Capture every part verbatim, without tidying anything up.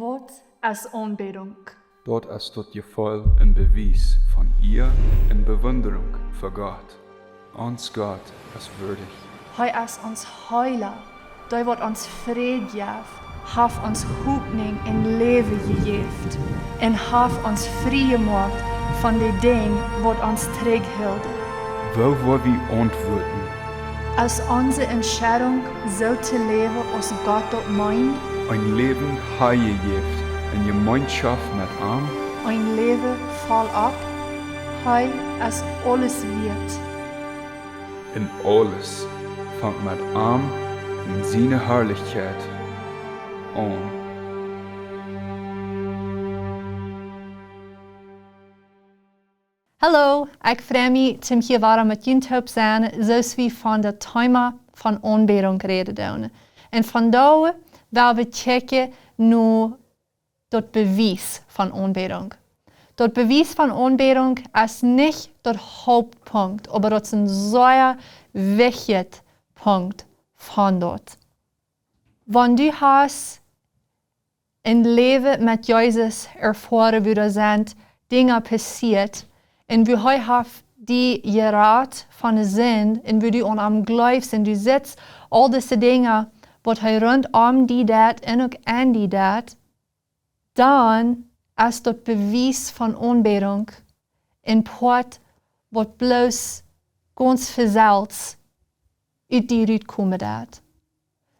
Waut es Aunbädunk? Daut es daut Jefeel un Bewies von Iea un Bewunderunk fa Gott. Ons Gott es wieedich. Hee es ons Heela, dee waut ons Fräd jeft, haft ons Hopninj un Läwen jejäft un haft ons frie jemoakt von de Dinj waut ons trigj hilden. Woo woa wie auntwuaden? Es onse Entscheidunk, soo to läwen aus Gott daut meent? Een Läwen hee jejäft en Jemeenschoft met am? Een Läwen voll opp. Hee es aules wieet. Un aules fangt met am un siene Harlichkjeit aun. Hallo, ekj frei mie toom hia wada met junt toop sennen, soo aus wie von daut Thema von Aunbädunk räden doonen. Un vondoag well wie kjikjen no daut Bewies von Aunbädunk. Daut Bewies von Aunbädunk es nich daut Hauptpunkt, oba daut es een sea wichtja Punkt von daut. Wan du hast een Läwen met Jesus erfoaren, woo doa sent Dinja passieet, un woo hee haft die jerat von de Sind, un woo du aun am jleefst, un du sitst aul dise Dinja, waut hee runtom die deit un uk en die deit, dan es daut Bewies von Aunbädunk een Poat, waut bloos gaunz von selfst ut die rutkomen deit.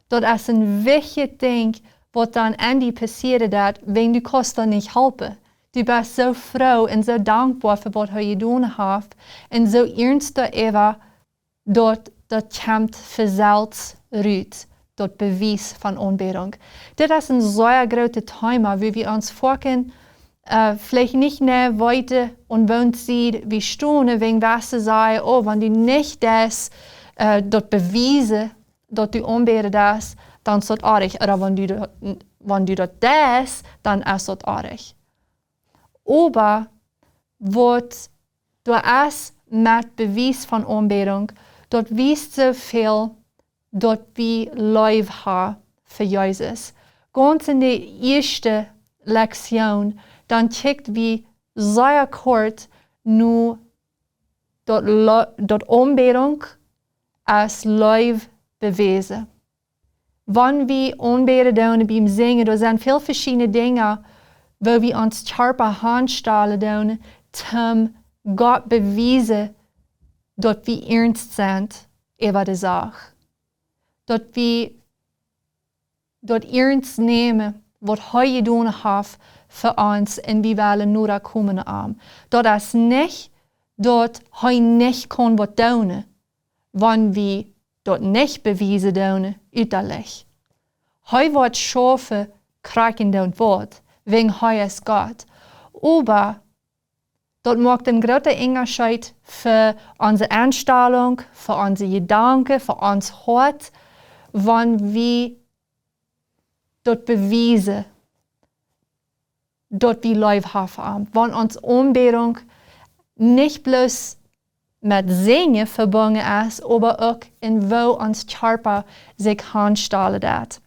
Daut es een wichtjet Dinkj, waut dan en die passieren deit, wan du kaust daut nich halpen. Du best soo froo un soo dankboa fa waut hee jedonen haft, un soo iernst doaräwa, daut, daut kjemt von selfst rut, daut Bewies von Aunbädunk. Dit es een sea grootet Thema, woo wie ons foaken, äh, veleicht nich mea weeten, aun woone Sied wie stonen, wäajen waut see sajen, oh, wan du nich deist, äh, daut bewiesen, daut du aunbäden deist, dan es daut oajch. Ooda wan du daut, wan du daut deist, dan es daut oajch. Oba waut doa es met Bewies von Aunbädunk, daut wiest soo väl, daut wie Leew haben fa Jesus. Gaunz en de ieeschte Lektion, dan kjikjt wie sea kort no daut Lo-, daut Aunbädunk aus Leew bewäsen. Wan wie aunbäden doonen biem Sinjen, doa sent väl veschiedne Dinja, woo wie ons Kjarpa hanstalen doonen, toom Gott bewiesen, daut wie iernst sent äwa de Sach. Daut wie daut iernst nämen, waut hee jedonen haft fa ons, un wie wellen noda komen aun am. Daut es nich, daut hee nich kaun waut doonen, wan wie daut nich bewiesen doonen, uttalich. Hee woat schaufen, krakjt endoont waut, wäajen hee es Gott. Oba daut moakt een grooten Unjascheet fa onse Enstalunk, fa onse Jedanken, fa ons Hoat, wan wie daut bewiesen, daut wie Leew haben fa am. Wan ons Aunbädunk nich bloos met Sinjen vebungen es, oba uk en woo ons Kjarpa sikj hanstalen deit.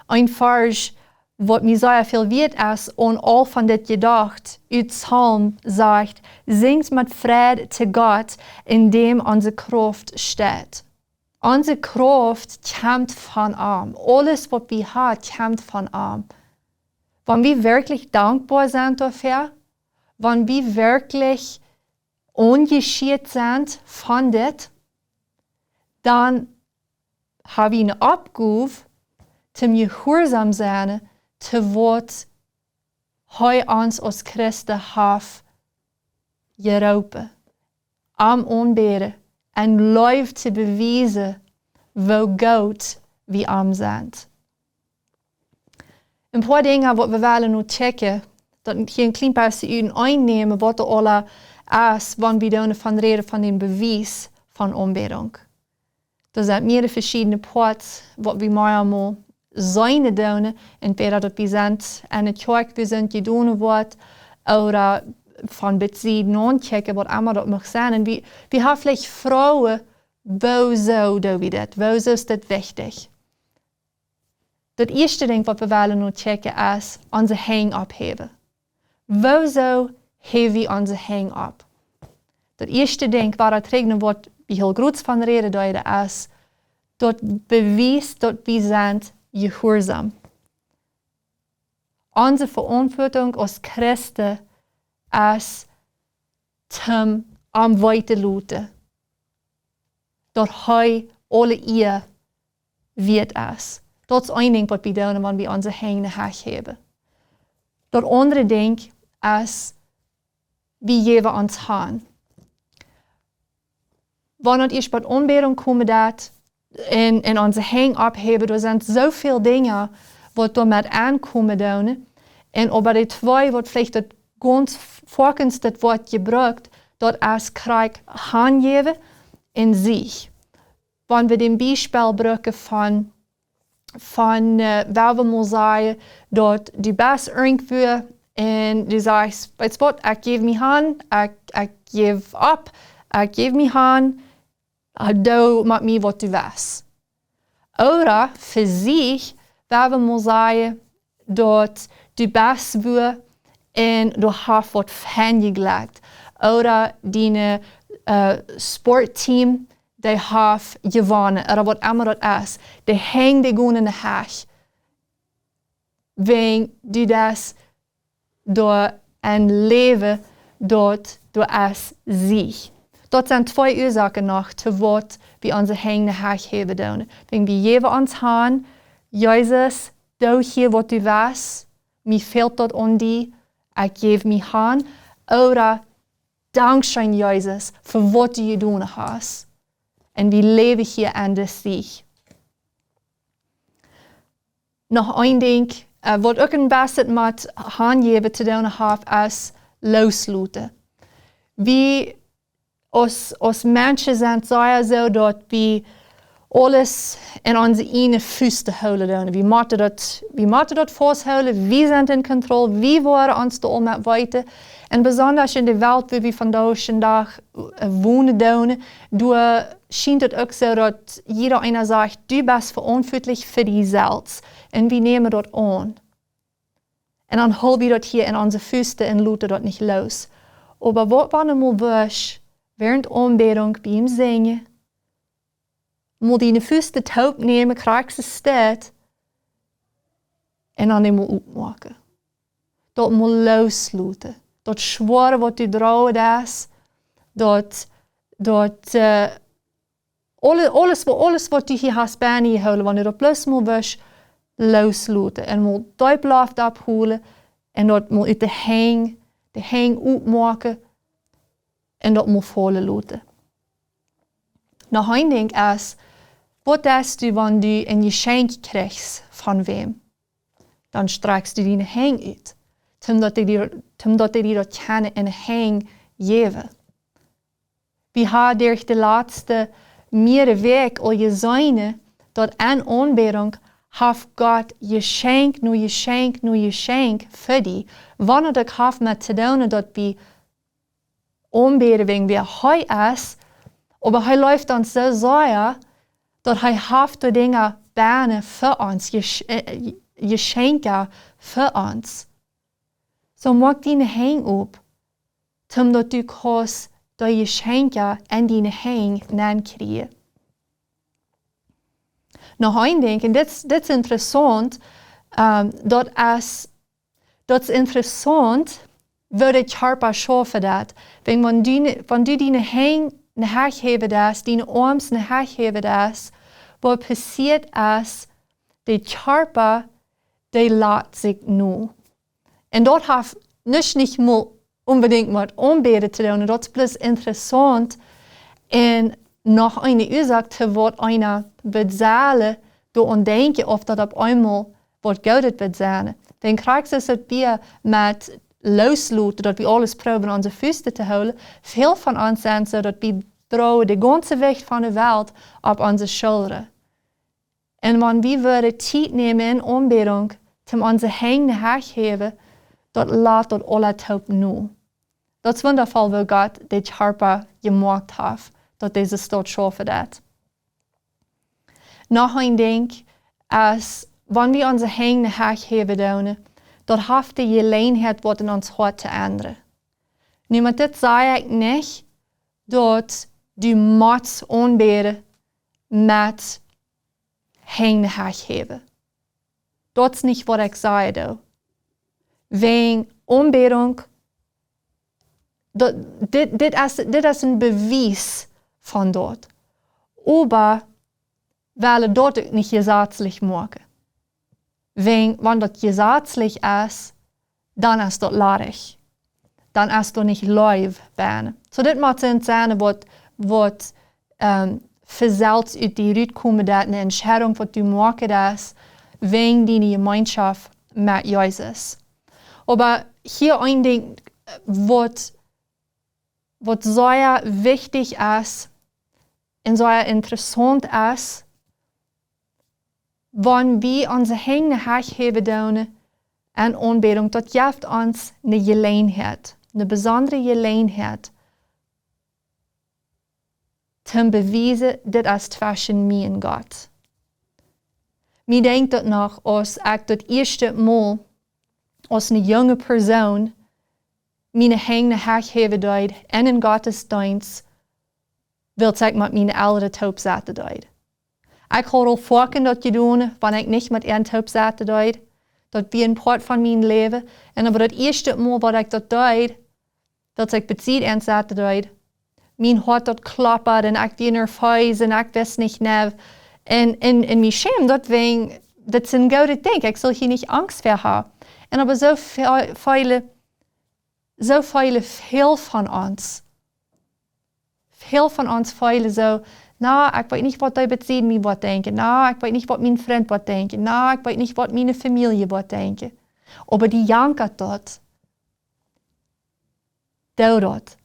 Een Varsch, waut mie sea väl wieet es, un aul von dit jedocht, ut Psalm sajcht: "Sinjt met Freid to Gott, en däm onse Krauft steit." Onse Krauft kjemt von am. Aules, waut wie haben, kjemt von am. Wan wie werkjlich dankboa sent doafäa, wan wie werkjlich aunjeschieet sent von dit, dan ha wie eene Oppgow, toom jehuarsom sennen, to waut hee ons aus Christen haft jeroopen, am aunbäden un Leew to bewiesen, woo goot wie am sent. Een poa Dinja, waut wie wellen nu checken, daut hia een kjlien bät uteneen nämen, waut doa aula es, wan wie dan von räden, von dän Bewies von Aunbädunk. Doa sent mearere veschiedne Poats, waut wie mau emol seenen doonen, entwäda daut wie sent aun de Kjoakj, wie sent jedonen woat, ooda von bit Sied nochecken, waut emma daut mucht sennen. Un wie, wie haben veleicht Froagen, woosoo doo wie daut? Woosoo es daut wichtich? Daut ieeschte Dinkj waut wie wellen no kjikjen es onse Henj opphäwen. Woosoo häw wie onse Henj opp? Daut ieeschte Dinkj, wua daut trigj no waut wie hiel groot von räden deeden, es, daut bewiest daut wie sent jehuarsom. Onse Veauntwuatunk aus Christen es toom am weeten loten daut hee aule Iea wieet es. Daut es een Dinkj waut wie doonen wan wie onse Henj enne Hecht häwen. Daut aundre Dinkj es, wie jäwen ons han. Wan daut ieescht bie Aunbädunk komen deit un, un onse Henj opphäwen, doa sent soo väl Dinja waut doamet aunkomen doonen. Un oba de twee waut veleicht daut gaunz foakens daut woat jebrukt, daut es krakjt hanjäwen un Siech. Wan wie dän Biespel brucken von, von, äh, wua wie mol sajen, daut du best irjentwua un du sajchst: "Weetst waut, ekj jäw mie han, ekj, ekj jäw opp, ekj jäw mie han, äh, doo met mie waut du west." Ooda fa Siech, wua wie mol sajen, daut du best wua un du hast waut fenn jejlekjt. Ooda dien, äh, Sportteam, dee haft jewonnen, ooda waut emma daut es. De Henj, dee gonen enne Hecht. Wan du deist doa een Läwen, daut doa es Siech. Daut sent twee Uasoaken noch, to waut wie onse Henj enne Hecht häwen doonen. Wan wie jäwen ons han: "Jesus, doo hia waut du west, mie fält daut aun die, ekj jäw mie han." Ooda: "Dankscheen, Jesus, fa waut du jedonen hast. Un wie läwen hia en de Siech." Noch een Dinkj, äh, waut uk een bät met hanjäwen to doonen haft, es loosloten. Wie aus, aus Menschen sent sea soo daut wie aules en onse ieejne Fust hoolen doonen. Wie motten daut, wie motten daut fausthoolen, wie sent en Kontroll, wie woaren ons doa aul met weeten. Un besonda en de Welt, wua wie vondoag dän Dach, äh, wonen doonen, doa schient et uk soo daut jieda eena sajcht: "Du best veauntwuatlich fa die selfst." Un wie nämen daut aun. Un dan hool wie daut hia en onse Fust un loten daut nich loos. Oba waut wan du mol wurscht, wäarent Aunbädunk, biem Sinjen, mol diene Fust toopnämen, krakjt soo stell, un dan mol oppmoaken. Daut mol loosloten. Daut Schwoare waut du droagen deist, daut, daut, äh, aule-, aules, wa-, aules waut du hia hast bie die jehoolen, wan du daut bloos mol wurscht loosloten un mol deep Loft oppholen un daut mol ut de Henj, de Henj oppmoaken un daut mol faulen loten. Noch een Dinkj es, waut deist du wan du een Jeschenkj kjrichst von wäm? Dan strakjst du diene Henj ut, toom daut dee die, toom daut dee die daut kjennen enne Henj jäwen. Wie haben derch de latste mearere Wäakj aul jeseenen, daut en Aunbädunk haft Gott Jeschenkj no Jeschenkj no Jeschenkj fa die. Wan daut uk haft met to doonen daut wie aunbäden wäajen wäa hee es, oba hee leeft ons soo sea, daut hee haft de Dinja bennen fa ons, Jesch-, äh, Jeschenkja fa ons. Soo moak diene Henj op, toom daut du kaust dee Jeschenkja en diene Henj nenkjrieen. Noch een Dinkj, un dit, dit es interessaunt, ähm, daut es, daut es interessaunt, woo de Kjarpa schaufen deit. Wan, wan du, wan du diene Henj enne Hecht häwen deist, diene Oarms enne Hecht häwen deist, waut passieet es, de Kjarpa, dee lat sikj no. Un daut haft nuscht nich mol onbedinjt met Aunbäden to doonen, daut es bloos interessaunt. Un noch eene Uasoak to waut eena woat sellen doaraun denkjen, auf daut opp eemol waut Goodet woat sennen. Dan krakjt soo aus daut wie met loosloten, daut wie aules proowen aun onse Fust to hoolen. Väl von ons sent soo daut wie droagen de gaunze Jewicht von de Welt opp onse Schullren. Un wan wie wudden Tiet nämen en Aunbädunk, toom onse Henj enne Hecht häwen, daut lat daut aula toop no. Daut es wundafoll, woo Gott de Kjarpa jemoakt haft, daut dise Staut schaufen deit. Noch een Dinkj es, wan wie onse Henj heach häwen doonen, daut haft de Jeläajenheit waut en ons Hoat to endren. Nu, met dit saj ekj nich, daut du motst aunbäden met Henj heach häwen. Daut es nich waut ekj saj, doo. Wäajen Aunbädunk, daut, dit, dit es, dit es een Bewies von daut. Oba well daut uk nich jesazlich moaken. Wäajen, wan daut jesazlich es, dan es daut ladich. Dan es doa nich Leew bennen. Soo, dit mott een sennen waut, waut, ähm, von selfst ut die rutkomen deit, eene Entscheidunk waut du moaken deist, wäajen diene Jemeenschoft met Jesus. Oba hia een Dinkj, äh, waut, waut sea wichtich es un sea interessaunt es, wan wie onse Henj heach häwen doonen en Aunbädunk, daut jeft ons eene Jeläajenheit, eene besondre Jeläajenheit, toom bewiesen, dit es tweschen mie un Gott. Mie denkjt daut noch, aus ekj daut ieeschte Mol aus eene junge Persoon miene Henj heach häwen deed en eenen Gottesdeenst, wiels ekj met miene Elren toop saten deed. Ekj haud aul foaken daut jedonen, wan ekj nich met an toop saten deed. Daut wia een Poat von mien Läwen. Un oba daut ieeschte Mol waut ekj daut deed, daut ekj bie an saten deed, mien Hoat daut kloppad un ekj wia nervees un ekj wist nich, nä. Un, un, un mie schämd daut, wäajen daut es een goodet Dinkj. Ekj sull hia nich Angst väa haben. Un oba soo väl, väle, soo väle, väl von ons, väl von ons feelen soo: "Na, ekj weet nich waut dee bie mie woat denkjen. Na, ekj weet nich waut mien Frint woat denkjen. Na, ekj weet nich waut miene Famielje woat denkjen." Oba dee jankat daut. Doo daut.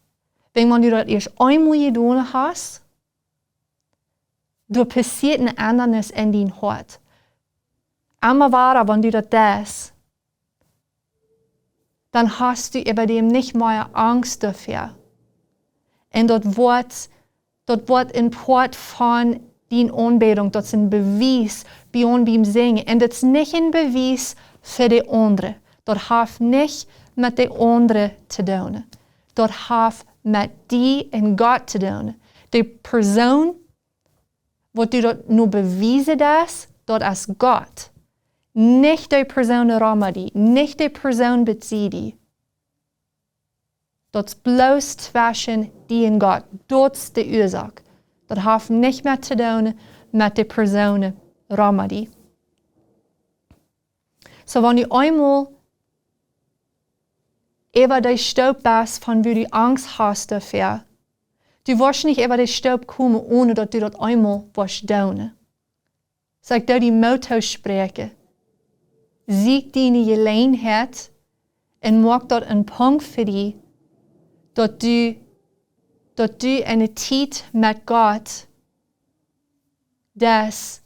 Wäajen wan du daut ieescht eemol jedonen hast, doa passieet eene Endanis en dien Hoat. Emma wada, wan du daut deist, dan hast du äwa däm nich mea Angst doafäa. Un daut woat, daut woat een Poat von diene Aunbädunk, daut es een Bewies bie ons biem Sinjen. Un daut es nich een Bewies fa de aundre. Daut haft nich met de aundre to doonen. Daut haft met die un Gott to doonen. De Persoon waut du daut nu bewiesen deist, daut es Gott. Nich de Persoon rom die, nich de Persoon bie die. Daut es bloos tweschen die un Gott. Daut es de Uasoak. Daut haft nich mea to doonen met de Persoon rom die. Soo, wan du eemol äwa dee Stoop best von wua du Angst hast doafäa, du woascht nich äwa dee Stoop komen, onen daut du daut eemol woascht doonen. Soo ekj doo die Moot toospräakjen. Sieekj diene Jeläajenheit un moak daut een Punkt fa die, daut du, daut du eene Tiet met Gott deist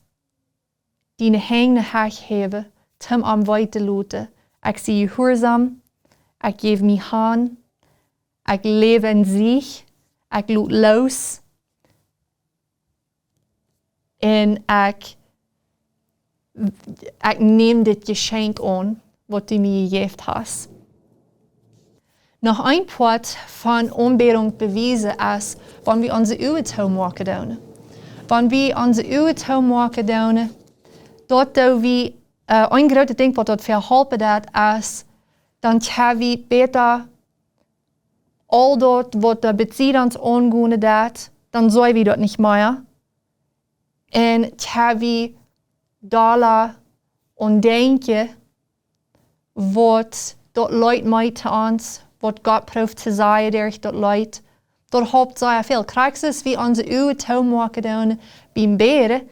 diene Henj heach häwen, toom am weeten loten: "Ekj sie jehuarsom, ekj jäw mie han, ekj läw en Siech, ekj lot loos, un ekj, ekj näm dit Jeschenkj aun, waut du mie jejäft hast." Noch een Poat von Aunbädunk bewiesen es, wan wie onse Uagen toomoaken doonen. Wan wie onse Uagen toomoaken doonen, daut doo wie, äh, een grootet Dinkj waut daut vehalpen deit, es, dan kjenn wie bäta aul daut waut doa bie ons aungonen deit, dan seen wie daut nich mea. Un kjenn wie dolla aun denkjen, waut daut Leet meent to ons, waut Gott proowt to sajen derch daut Leet. Daut halpt sea väl. Krakjt soo aus wie onse Uagen toomoaken doonen biem Bäden,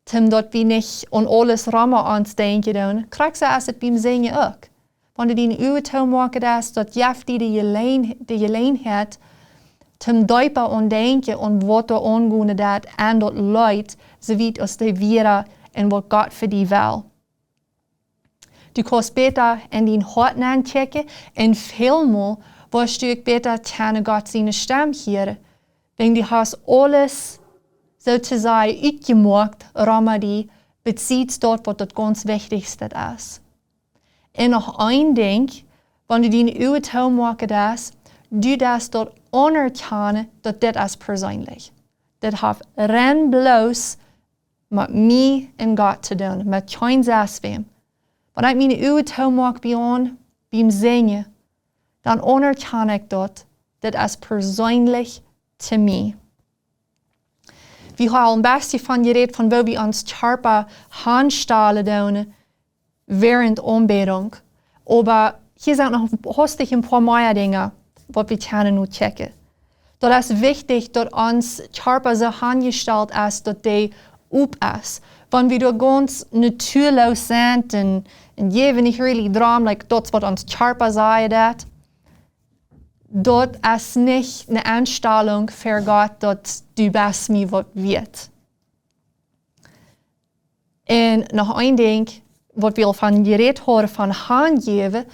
toom daut wie nich aun aules rom ons denkjen doonen. Krakjt soo es et biem Sinjen uk. Wan du diene Uagen toomoaken deist, daut jeft die de Jeläajen-, de Jeläajenheit, toom deepa aun denkjen aun waut doa aungonen deit en daut Leet, soo wiet aus de Wieed un waut Gott fa die well. Du kaust bäta en dien Hoat nenkjikjen un välmol woascht du uk bäta kjennen Gott siene Stemm hieren. Wan du hast aules, soo to sajen, utjemoakt rom die, Besied daut, waut daut gaunz wichtichste es. Un noch een Dinkj, wan du diene Uagen toomoaken deist, du deist daut aunerkjanen, daut dit es perseenlich. Dit haft rein bloos met mie un Gott to doonen, met kjeen sest wäm. Wan ekj miene Uagen toomoak bie aun, biem sinjen, dan aunerkjan ekj daut, dit es perseenlich to mie. Wie haben een bät von jerät von woo wie ons Kjarpa aunstalen doonen während Aunbädunk. Oba hia sent noch hastich een poa mea Dinja, waut wie kjennen nu checken. Daut es wichtich, daut ons Kjarpa soo aunjestalt es, daut dee op es. Wan wie doa gaunz natualoos sent un, un jäwen nich really drom, like, daut es waut ons Kjarpa sajen deit, daut es nich eene Enstalunk fa Gott, daut du best mie waut wieet. Un noch een Dinkj, waut wie aul von jerät hauden, von aunjäwen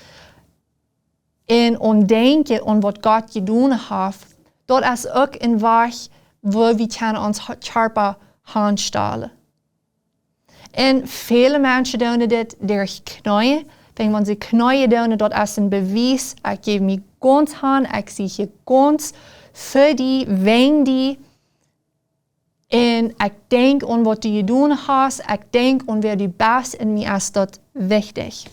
un aun denkjen aun waut Gott jedonen haft, daut es uk een Wajch, woo wie kjennen ons Ha-, Kjarpa aunstalen. Un väle Menschen doonen dit derch kjneeen. Wan, wan see kjneeen doonen, daut es een Bewies, ekj jäw mie gaunz aun, ekj sie hia gaunz fa die, wäajen die. Un ekj denkj aun waut du jedonen hast, ekj denkj aun wäa du best, un mie es daut wichtich.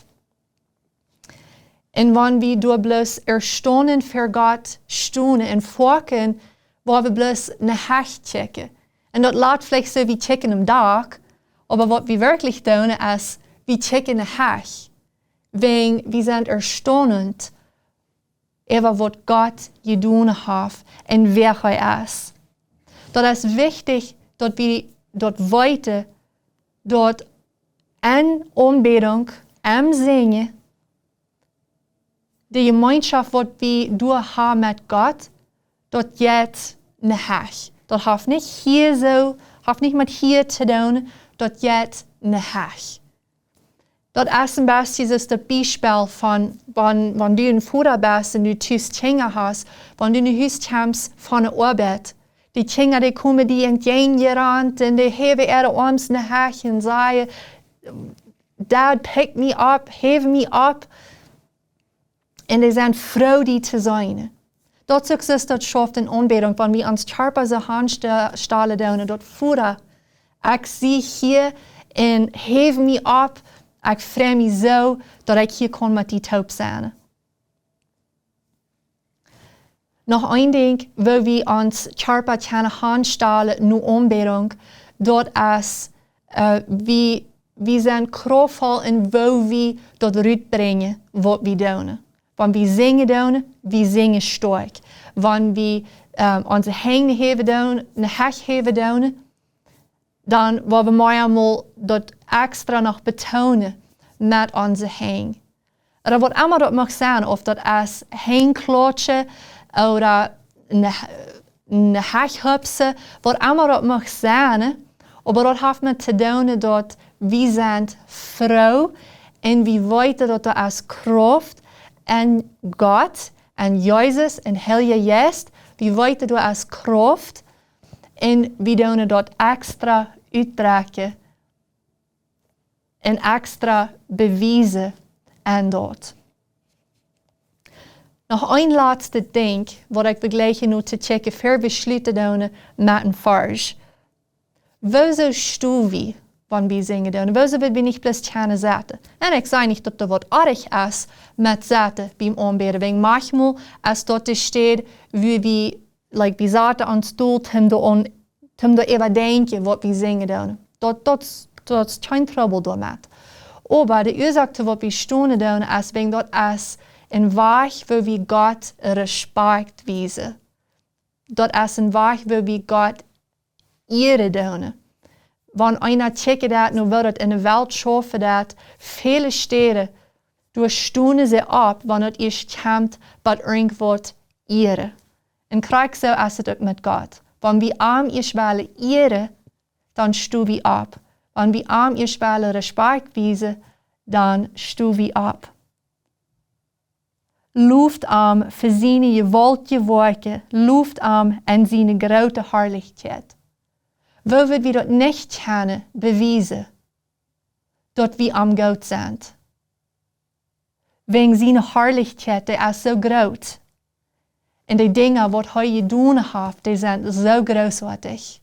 Un wan wie doa bloos erstonen fa Gott stonen un foaken, woa wie bloos ne Hecht checken. Un daut lat veleicht soo, wie checken em Dak, oba waut wie werkjlich doonen es, wie checken ne Hecht. Wäajen wie sent erstonen äwa waut Gott jedonen haft un wäa hee es. Daut es wichtich, daut wie daut weeten, daut en Aunbädunk, em Sinjen, de Jemeenschoft, waut wie doa haben met Gott, daut jeit ne Hecht. Daut haft nich hia soo, haft nich met hia to doonen, daut jeit ne Hecht. Daut es een bät soo aus daut Biespel von, wan, wan du een Voda best un du tus Kjinja hast, wan du no Hus kjemst von de Oabeit. De Kjinja, dee komen die entjäajen jerant un dee häwen äare Oarms ne Hecht un sajen, "Dad, pick me up, häw mie opp." Un dee sent froo, die to seenen. Daut es uk soo, daut schauft en Aunbädunk, wan wie ons Kjarpa soo aunstalen doonen, daut Voda, ekj sie hia un häw mie opp, ekj frei mie soo, daut ekj hia kaun met die toop sennen. Noch een Dinkj, woo wie ons Kjarpa kjennen aunstalen no Aunbädunk, daut es, äh, wie, wie sent kraftvoll en woo wie daut rutbrinjen, waut wie doonen. Wan wie sinjen doonen, wie sinjen stoakj. Wan wie, ähm, onse Henj häwen doonen, ne Hecht häwen doonen, dan woa wie mau emol daut extra noch betonen met onse Henj. Ooda waut emma daut mach sennen, auf daut es Henj klautschen ooda ne, ne Hecht hupsen, waut emma daut mach sennen, oba daut haft met to doonen daut wie sent froo un wie weeten daut doa es Krauft en Gott, en Jesus, en Heilja Jeist, wie weeten doa es Krauft, un wie doonen daut extra utdrekjen un extra bewiesen en daut. Noch een latstet Dinkj, waut ekj well jlikj nu to checken, ver wie schluten doonen met een Varsch. Woosoo sto wie, wan wie sinjen doonen? Woosoo well wie nich bloos kjennen sitten? Un ekj saj nich, daut doa waut oajch es met sitten biem Aunbäden. Wäajen maunchmol es daut de Städ, wua wie, like, wie sitten ons Deel, om doa aun, om doa äwadenkjen, waut wie sinjen doonen. Daut, daut, daut es kjeen Trubbel doamet. Oba de Uasoak, waut wie stonen doonen, es wäajen daut es een Wajch, wua wie Gott Respekt wiesen. Daut es een Wajch, wua wie Gott ieren doonen. Wan eena kjikjen deit no woo daut en de Welt schaufen deit, väle Städen, doa stonen see opp, wan daut ieescht kjemt, bat irjentwaut ieren. Un krakjt soo es et uk met Gott. Wan wie am ieescht wellen ieren, dan sto wie opp. Wan wie am ieescht wellen Respekt wiesen, dan sto wie opp. Loft am fa siene jewaultje Woakjen, loft am en siene groote Harlichkjeit. Woo wudd wie daut nich kjennen bewiesen? daut wie am goot sent. Wäajen siene Harlichkjeit, dee es soo groot. Un de Dinja, waut hee jedonen haft, dee sent soo grootoatich.